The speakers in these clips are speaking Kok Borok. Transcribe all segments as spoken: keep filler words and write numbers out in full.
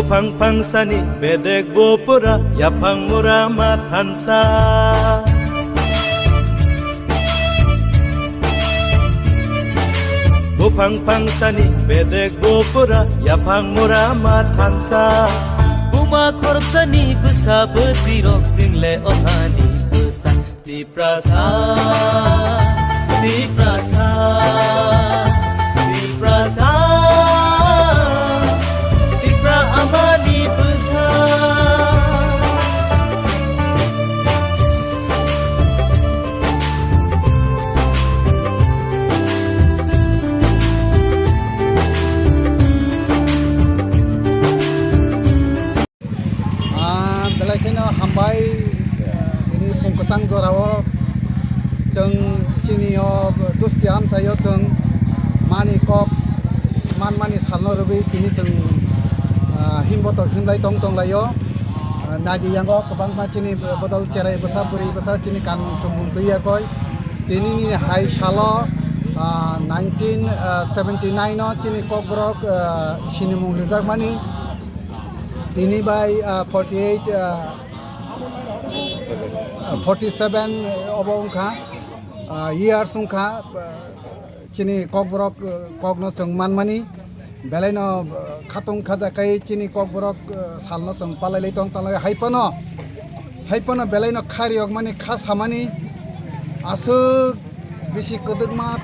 Buphang phangsani bedek bo pura yaphang mura ma thansa. Buphang phangsani bedek bo pura yaphang mura ma thansa. Buma khoroksani bwsa bwtwi rok chwng le ohani bwsa. Tiprasa, Tiprasa, Tiprasa, Tipra amani bwsa. Ah, belai kheno hambai, ah, tini phung kwchang jorao chwng chini o dusti amchaio chwng mani kok manmani salno rwgwi tini chwng, ah, himbotok himlai tong tonglaio. Ah, nadi yango kwbangma chini bodol cherai bwsa bwrwi bwsa chini kan chumung twi yakoi. Tini ni hai salo, ah, nineteen seventy nine o chini kokborok, ah, sinimung rwjakmani. Tini bai, ah, forty eight, ah, forty seven obo wngkha, ah, years wngkha, ah, chini kokborok, ah, kokno chwng manmani. Belaino, ah, khatung khajakai chini kokborok, ah, salno chwng palailai tong talai hai phano, hai phano belaino kha riyokmani, kha samani aswk bisi kwdwkma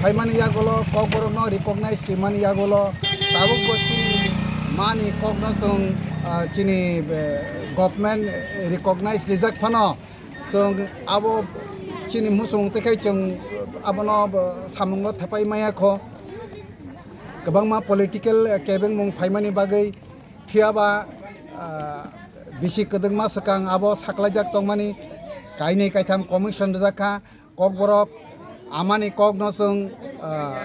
phaimani yagulo, kokborokno recognize rimani yagulo, tabukbo chini mani kokno chwng, ah, chini, eh, government recognize rijak phano, chwng abo chini muchung tei khai chwng abono bo samungo thepai maya kho. Kwbangma political, eh, kebengmung phaimani bagwi, phiyaba, ah, bisi kwdwkma swkang abo saklaijak tongmani kainwi kaitham commission rijak kha. Kokborok amani kokno chwng, ah,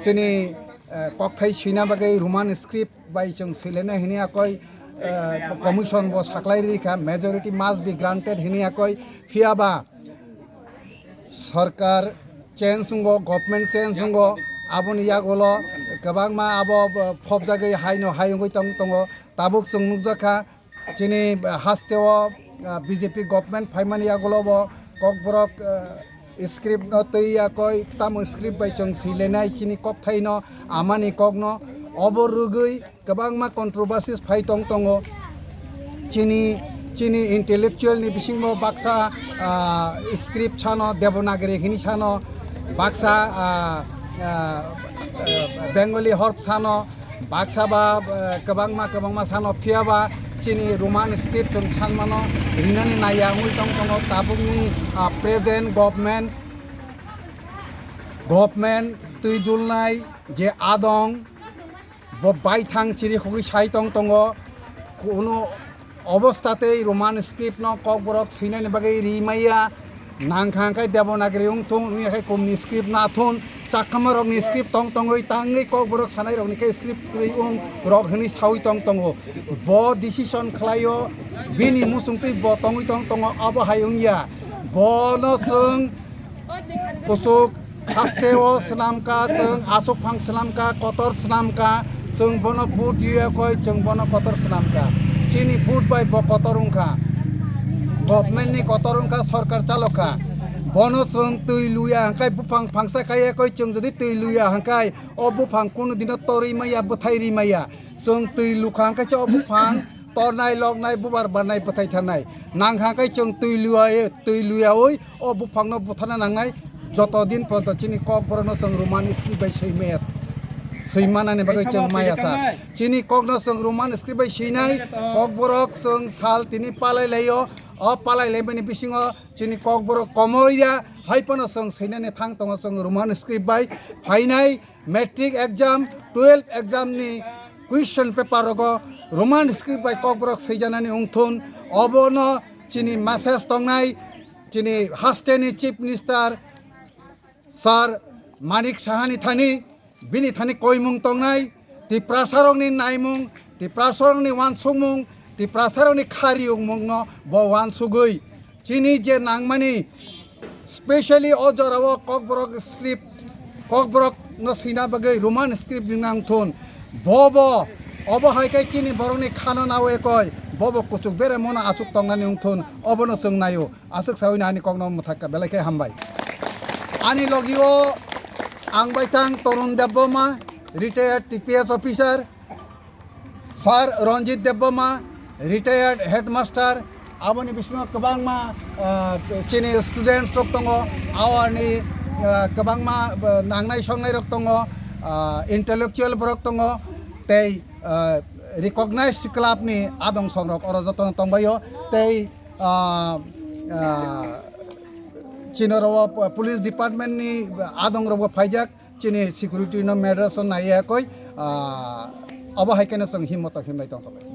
chini, eh, kokthai swina bagwi Roman script bai chwng swilena hini akoi, eh, commission bo saklai ri kha, majority must be granted hini akoi, phiyaba sorkar change wngo, government change wngo, aboni yagulo kwbangma abo phobjagwi haino hai wngwi tong tongo, tabuk chwng nukjak kha. Chini hasteo, ah, B J P government phaimani yagulobo kokborok, ah, script no twi yakoi tamo script bai chwng swilenai chini kokthaino amani kokno obo rwgwi kwbangma controversies phai tong tongo. Chini, chini intellectual ni bisingo baksa, ah, script sano Devanagari hini sano baksa, ah, ah, ah, Bengali horp sano baksa ba, eh, kwbangma, kwbangma sano, phiyaba chini Roman script chwng sanmano rinani naiya wngwi tong tongo tabukni, ah, present government, government twi dulnai je adong bo baithang chiri khogwi sai tong tongo. Kuno obostha tei Roman script no kokborok swinani bagwi ri maya. Nangkha hwnkhe Devanagari wng thung, wngya khe kumni script na thun, chakma rokni script tong tongwi tangwi kokborok sanai rokni khe script kwrwi wng rok hwnwi sawi tong tongo. Bo decision khlaio, bini muchungtwi bo tongwi tong tongo, abo hai wngya. Bono chwng kuchuk haste o swnamkha, chwng aswk phang swnamkha, kotor swnamkha, chwng bono vote rwya koi, chwng bono kotor swnamkha. Chini vote bai bo kotor wngkha, government ni kotor wngkha, sorkar chalokha. Bono chwng twi luya hwnkhe buphang phangsa kaiya koi, chwng jodi twi luya hwnkhe o buphang kunu dino torwi maya, bwthai ri maya. Chwng twi lukha hwnkhe se o buphang tornai, loknai, bubar barnai, bwthai thanai. Nangkha hwnkhe chwng twi luya, twi luyaui o buphangno buthana nangnai. Joto din porjonto chini kokborokno chwng Roman script bai swi maya, swi manani bagwi chwng maya sa. Chini kokno chwng Roman script bai swinai, kokborok chwng sal tini palai laio. O palai laimani bisingo chini kokborok komorya hai phano chwng swinani thang tongo chwng Roman script bai phainai. Matric exam, twelve exam ni question paper rogo Roman script bai kokborok swijanani wngthun, obono chini message tongnai, chini haste ni Chief Minister Sir Manik Saha ni thani, bini thani koimung tongnai, Tiprasa rokni naimung, Tiprasa rokni wansukmung, Tiprasa rokni kha riyungmung no bo wansugwi chini je nangmani, specially o jorao kokborok script, kokborok no swina bagwi Roman script ni nangthun. Bo bo Obo hai khe chini borokni khano nawi koi, bobo kuchuk bere mono achuk tongnani wngthun, obono chwng naio. Aswk sawi ani kokno mwthakka, belai khe hambai. Ani logio ang bai thang Torun Debbarma, retired T P S officer, Sir Ranjit Debbarma, retired headmaster, aboni bisingo kwbangma, ah, chini students rok tongo, awarni, ah, kwbangma, ah, nangnai songnai rok tongo, ah, intellectual borok tongo, tei, ah, recognized club ni adong songrok oro jotono tongbaio, tei, ah, ah, chini oro police department ni adong rok bo phaijak, chini security no matters o naiya koi, ah, obo hai khe no chwng himmoto himlai tongthok.